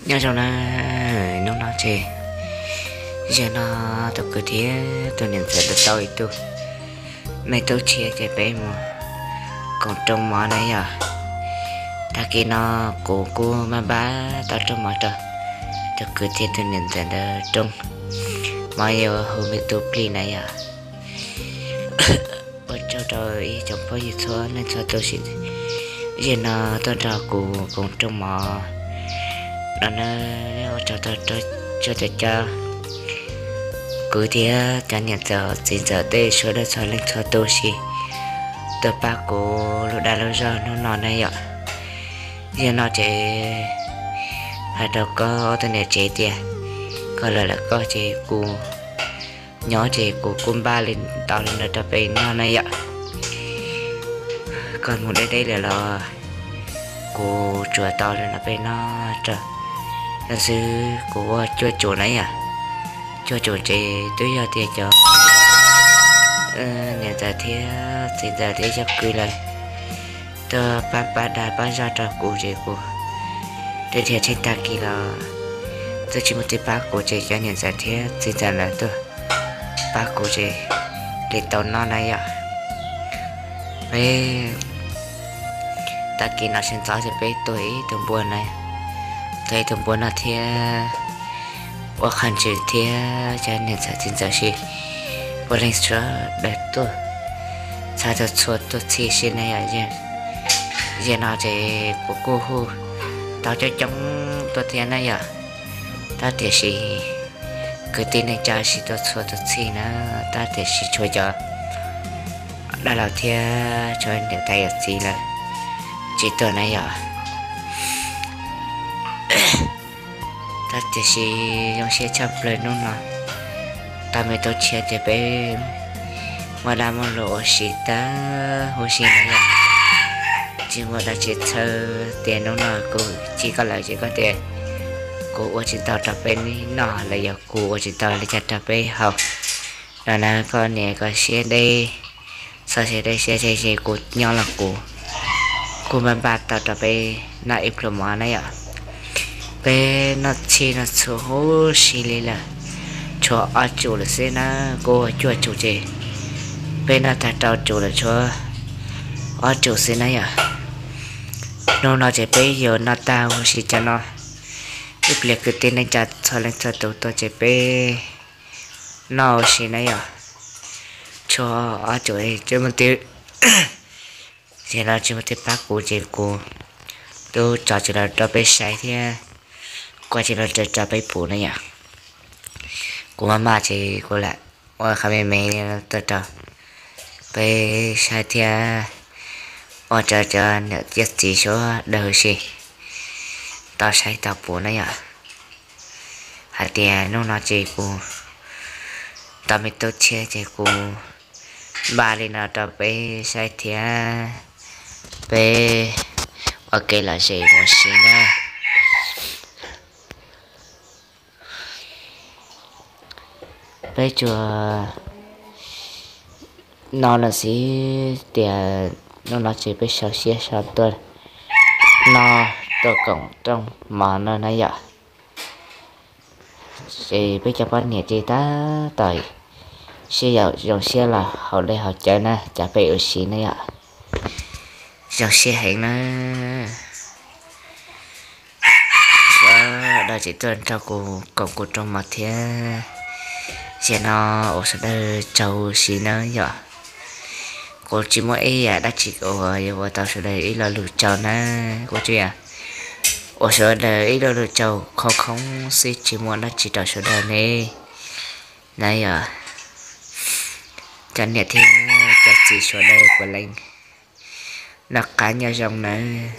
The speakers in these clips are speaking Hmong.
Nyob zoo na, hnub no ces, zaum no tus kwv thiab tus niam ntxawm tau ib tug me tub tshiab ces peb mus koom rooj mov na yom. Tag kis no kuv kuj npaj npaj tau rooj mov rau tus kwv thiab tus niam ntxawm ntawd rooj mov, yuav hu me tub plig na yom. Ua tsaug rau ib tsoom phooj ywg txhua leej txhua tus, zaum no tuaj nrog kuv koom rooj mov no na. Ua tsaug rau txhua cov kwv thiab cov niam ntxawm txiv ntxawm tej sawv daws txhua leej txhua tus sim tuaj pab kuv lub dag lub zog hnub no na yom. Zaum no ces hais rau koj tus niam tsev tias koj lawm lawm koj ces kuv nyob ces kuv kuj npaj li tau li ntawd rau peb noj na yom. Koj mus deb deb lawm los kuv tsuas tau li no peb noj rau no xwb. Kuv ua cuaj cum na yom, cuaj cum ces twb yog tias cov niam ntxawm thiab txiv ntxawm thiab cov kwv lawv tuaj pab pab dag pab zog rau kuv ces kuv tias tsheej tag kis los twb tsis muaj twg pab kuv ces cov niam ntxawm thiab txiv ntxawm lawv tuaj pab kuv ces li tau noj na yom. Peb tag kis no sawv ntxov ces peb tua ib tug npua na, tua ib tug npua no thiab ua qhov ntsws thiab cov niam ntxawm txiv ntxawm sib puav leej sawv daws tuaj txhua txhua tus txhij si na yom. Zaum no ces kuv kuj hu tau coob coob tuaj thiab na yom, tab tiam sis kwv tij neej tsa tsis tuaj txhua tus txhij na, tab tiam sis tshuav cov dab laug thiab tshuav niam tais yawm txiv lawm tsis tuaj na yom. Tab tiam sis zoo siab tshaj plaws hnub no tau me tub tshiab ces peb muaj dab muaj lus ua si tag huv si na yom. Tsis muaj dab tsi txhawj tias hnub no kuv txib koj lawm ces koj tias kuv ua tsis tau rau peb noj los yog kuv ua tsis tau li cas rau peb haus. No na koj niam koj siab deb, txhob siab deb siab deb, kuv nyob los kuv kuj npaj npaj tau rau peb noj ib pluag mov na yom. Peb noj txhij noj txhua huv si li lawm, tshuav ob cum lawm xwb na, kuv ua cuaj cum ces peb noj tag rau cum lawm tshuav ob cum xwb na yom. Hnub no ces peb yuav noj tag huv si cov no, ib pliag kwv tij neej tsa txhua leej txhua tus tuaj ces peb noj huv si na yom. Tshuav ob cum tsis muaj twg, ces no tsis muaj twg pab kuv ces kuv twb tso tsis los rau peb saib thiab, kuv tsis los rau peb pum na yom. Kuv maj maj ces kuv lam ua qhov me me tuaj rau peb saib thiab, ua rau cov niam cov txiv sawv daws huv si tau saib tau pum na yom. Hais tias hnub no ces kuv tau me tub tshiab ces kuv npaj li no rau peb saib thiab, peb ua kev lom zem huv si na. Peb tsuas no lawm xwb tias hnub no ces peb sau siab sau tuaj no, tuaj koom rooj mov no na yom. Ces peb cov poj niam ces tab tom sib yaum zoo siab los haus dej haus cawv na, cov peb ua si na yom. Zoo siab heev na. Sawv daws tseem tuaj nrog kuv koom kuv rooj mov thiab, ces no ua sawv daws tsaug huv si na yom. Kuv tsis muaj ib yam dab tsi uas yuav ua tau sawv daws ib lo lus tsaug na. Kuv tsuas yog ua sawv daws ib lo lus tsaug khoob khoob xwb, tsis muaj dab tsi rau sawv daws ne. Na yom, cov niam thiab cov txiv sawv daws puav leej noj qab nyob zoo nawb.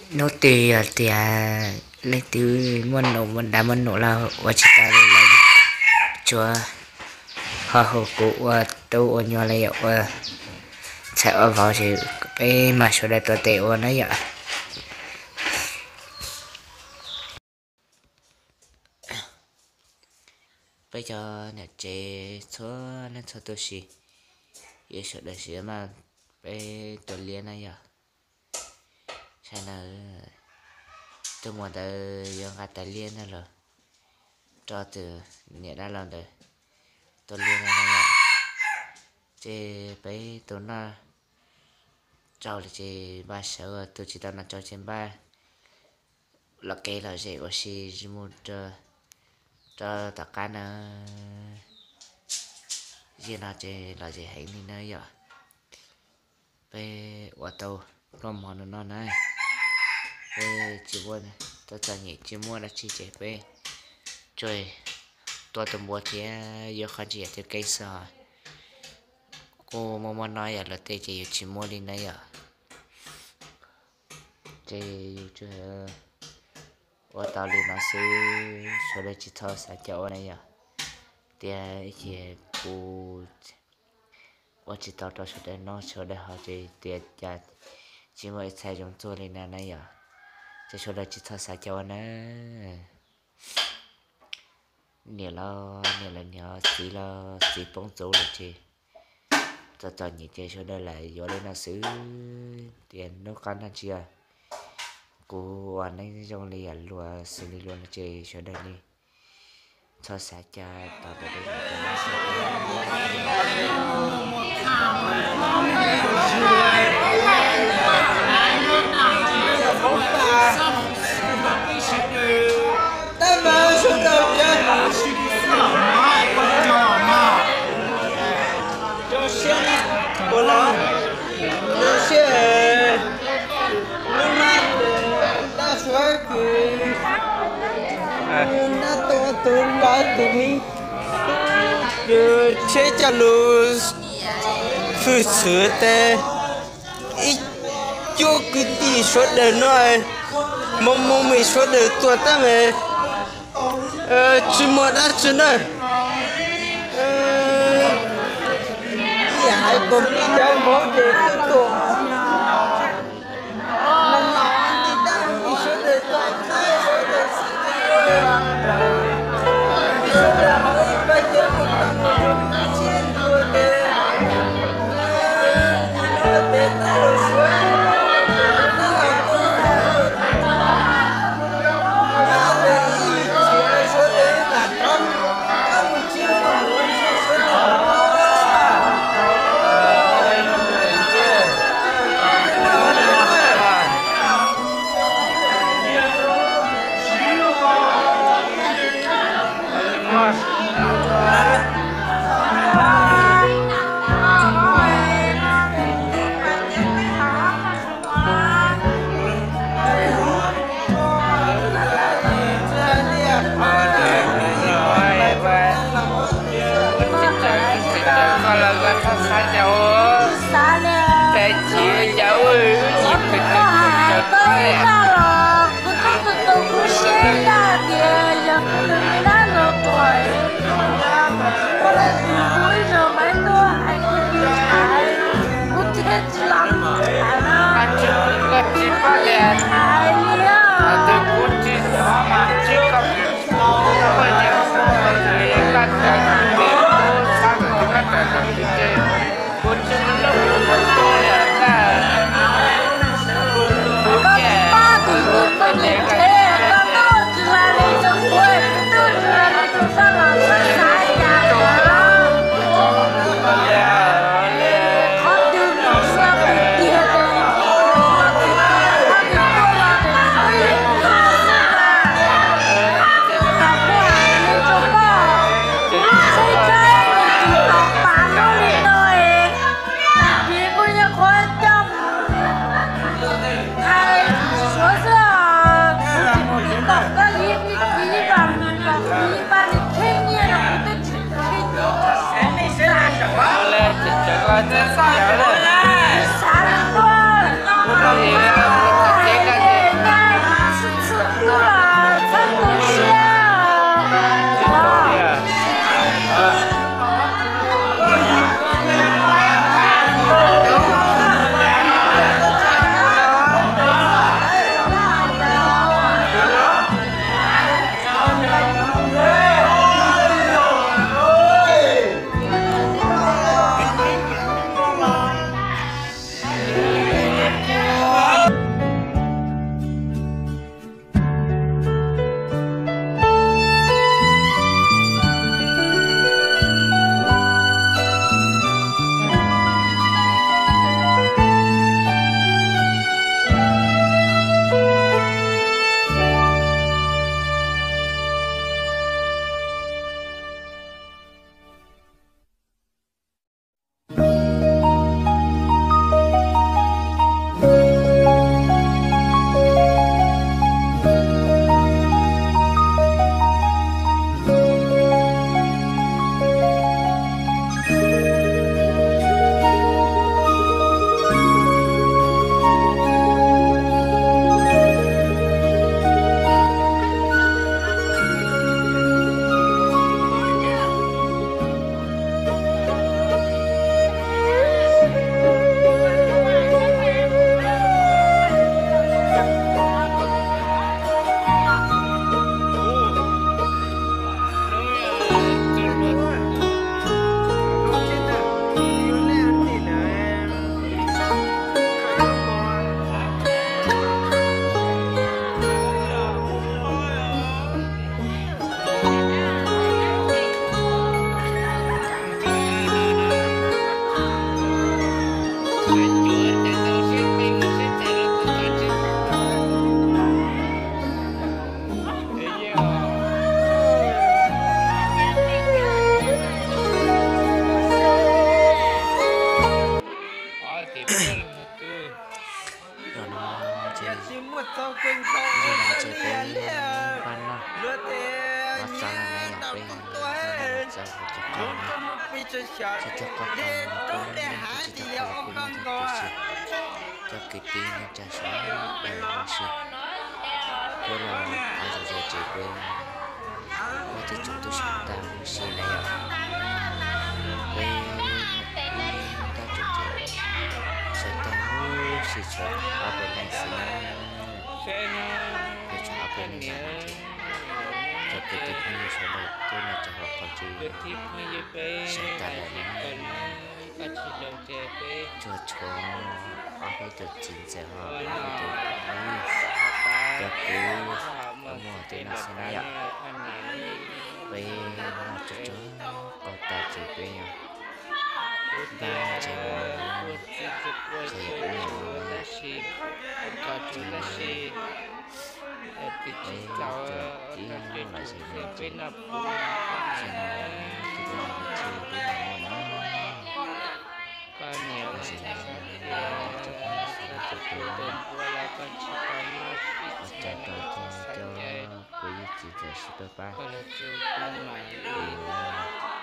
Hnub twg yog tias leej twg muaj num muaj dab muaj num los ua tsis tau li los tsuas ho hu kuv ua tub ua nyuag los yog ua ntxhais ua vauv ces peb mam sawv daws tuav tes ua na yom. Peb cov niam tsev txhua leej txhua tus sis, yog sawv daws sim maj peb tua liab na yom. Saib na, tus muam ntawd yuav nqa tais liab ntag los rau tus niam dab laug ntawd tua liab no na yom. Ces peb tus noj tsau lawm ces npaj sawv, tus tsis tau noj tsau ces npaj los kev lom zem ua si mus rau tom qab na. Ziag no ces lom zem heev li na yom. Peb ua tau noj mov no no na, peb tsis muaj, txom txom nyem tsis muaj dab tsi ces peb tsuas tua tus npua thiab yuav qhov ntsis yam tus keeb xwb os. Kuj muaj muaj no yom, luag tej ces yus tsis muaj li na yom. Ces yus tsuas ua tau li no xwb, sawv daws tsis txhob xav cas ua na yom. Tias ib ces kuv ua tsis tau rau sawv daws noj sawv daws haus ces tias cas tsis muaj ib txhais zoo txuag li na na yom. Ces sawv daws tsis txhob xav cas ua na. Niam los niam lawm, niam txiv los txiv poob txuv lawm ces txom txom nyem ces sawv daws lam yuav li no xwb. Tias hnub qab nag ntsia kuv ua neej zoo li yam luag xws li luag no ces sawv daws li txhob xav cas tos ntawm peb Tsheb coj lus hwj xwv tes ib cuab kwv tij sawv daws no, mus mus mis sawv daws tuag tag, tsis muaj dab tsi na. Ib yam hais kom peb cov Hmoob ces twb tuag. Koj los koj txhob xav cas ua, cas chim cas ua, koj hais koj ib zaj los kuv twb tu tu kuv siab zaj tias yog kuv tus me dab los tuag, kuv ib zaug mas tuaj hais kuv tus ntxhais, kuv thiaj tsis los mus tham no. Koj tsis paub tias hais li os. Koj tsis paub tus tus niam tsev, koj tuaj tsis hais li rau kuv, kuv tuaj tsis hais li rau koj los koj xav cas los. Qhov twg kuv xav tiag tiag tias Yog no ces, yog no ces peb pab noj mov txob no na yom, peb txob cov qoj no, tsis txog qoj qoj no kuj tsis txog qoj los kuj noj thiab tiam sis cov kwv tij neej tsa sawv daws ua si, peb los qhov zoo zoo ces peb muaj tib tsoom tub sawv daws ua si na yom. Peb tab tsoom ces sawv daws ua si tshuav ob peb leej xwb na, peb tshuav ob peb leej na ces cov kwv tij phooj ywg sawv daws tuaj noj tso hauv qhov tsev sawv daws lawm na. Tsuas tshuav ob peb tus txiv ntxawm ho ob peb tus, cov kwv muaj tej no xwb na yom. Peb noj tsuag tsuag qau tas ces peb yuav npaj ntses mus qhov yam ub yam no na yom. Peb cov tib los ces peb, ces no ces peb los mus txog peb mam muaj na. Los ces no cov phooj ywg sawv daws txhua tus, ua tsaug rau cov kwv tij txiv ntxawm sawv daws pab, es rau lub no na, tsis muaj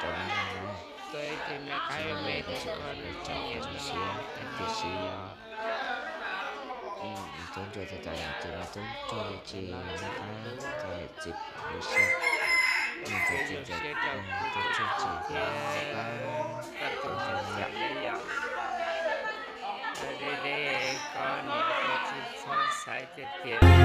dab tsi ua, sawv daws tso qhov zoo siab, tiam sis yog tub ntsuag txog cov niam txiv mas tub ntsuag ces noj qab txog niam txiv lub siab, txog txiv ntxawm tub ntsuag ces noj qab txog zoo yom. Koj niam tsis txhob xaiv tias tias